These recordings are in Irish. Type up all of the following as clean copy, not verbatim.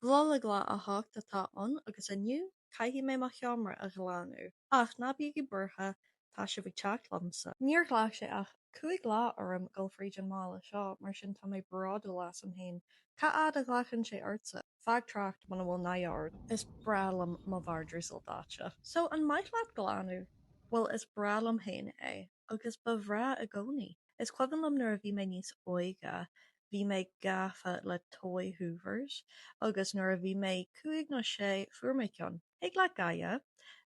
Nollaig lá 8 atá ann agus inniu caithfidh mé mo sheomra a ghlanadh. Ach ná bígí buartha, tá sibh ag teacht liomsa. Níor ghlac sé ach 5 lá orm dul fríd an mála seo, mar sin tá mé bródúil asam féin. Cá fhad a ghlacann sé ortsa? Fág trácht muna bhfuil náire ort. Is breá liom mo vardrús ildaite. So, an maith leat glanadh? Bhuel, is breá liom féin é. Agus ba bhreá i gcónaí. Is cuimhin liom nuair a bhí mé níos óige, bhí mé gafa le toy hoovers agus nuair a bhí mé cúig nó sé fuair mé ceann. Thig leat gáire.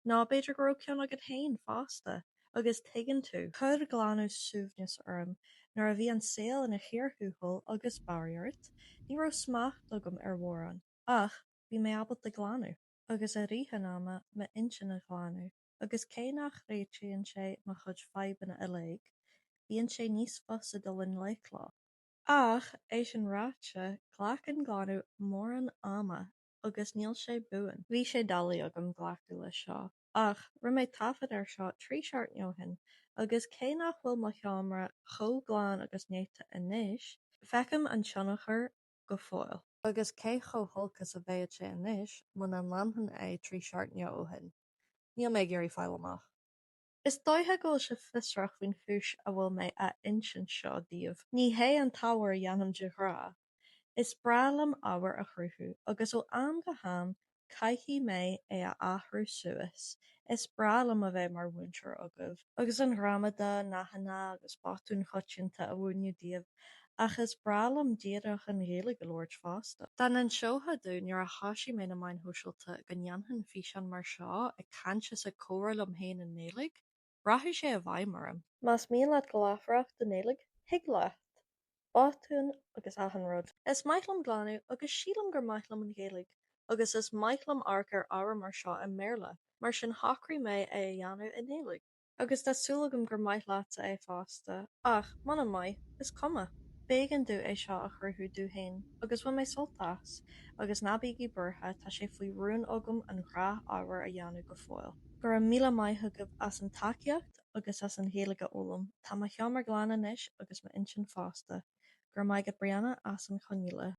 Nó b'fhéidir go raibh ceann agat féin fosta. Agus tuigeann tú. Chuir glanadh suaimhneas orm nuair a bhí an saol ina chíor thuathail agus barraíocht, ní raibh smacht agam ar mhórán. Ach bhí mé ábalta glanadh. Agus i rith an ama, m'intinn a ghlanadh. Agus cé nach réitíonn sé mo chuid fadhbanna uilig, bíonn sé níos fusa dul i ngleic leo. Ach, é sin ráite, glacann glanadh mórán ama agus níl sé buan. Bhí sé doiligh agam glacadh leis seo, ach rinne mé taifead air seo 3 seachtaine ó shin, agus cé nach bhfuil mo sheomra chomh glan agus néata anois, feicim an tionchar go fóill. Agus cé chomh holc is a bheadh sé anois muna nglanfainn é 3 seachtaine ó shin? Níl mé ag iarraidh fáil amach. Is dóiche go bhfuil sibh fiosrach faoin chúis a bhfuil mé á insint seo daoibh. Ní hé an t-ábhar a dhéanaim de ghnáth. Is breá liom ábhar a chruthú, agus ó am go ham caithfidh mé é a athrú suas. Is breá liom a bheith mar mhúinteoir agaibh, agus an ghramadach, nathanna agus botúin choitianta a mhúineadh daoibh, Ach is breá liom díreach an Ghaeilge a labhairt fosta. Dá n-inseofá domh nuair a thoisigh mé na meáin shóisialta go ndéanfainn físeán mar seo ag caint is ag comhrá liom féin i nGaeilge, rachadh sé i bhfeidhm orm. Más mian leat glafaireacht i nGaeilge, thig leat! Botúin agus achan rud. Is maith liom glanadh agus sílim gur maith liom an Ghaeilge agus is maith liom amharc ar ábhar mar seo i mBéarla, mar sin shocraigh mé é a dhéanamh i nGaeilge. Agus tá súil agam gur maith leatsa é fosta, ach muna maith, is cuma. B'éigean domh é seo a chruthú domh féin, agus bhain mé sult as, agus ná bígí buartha, tá sé faoi rún agam an gnáth-ábhar a dhéanamh go fóill. Go raibh míle maith agaibh as an tacaíocht agus as an Ghaeilge a fhoghlaim. Tá mo sheomra glan anois agus m'intinn fosta. Go raibh maith agat Brianna as an choinnle.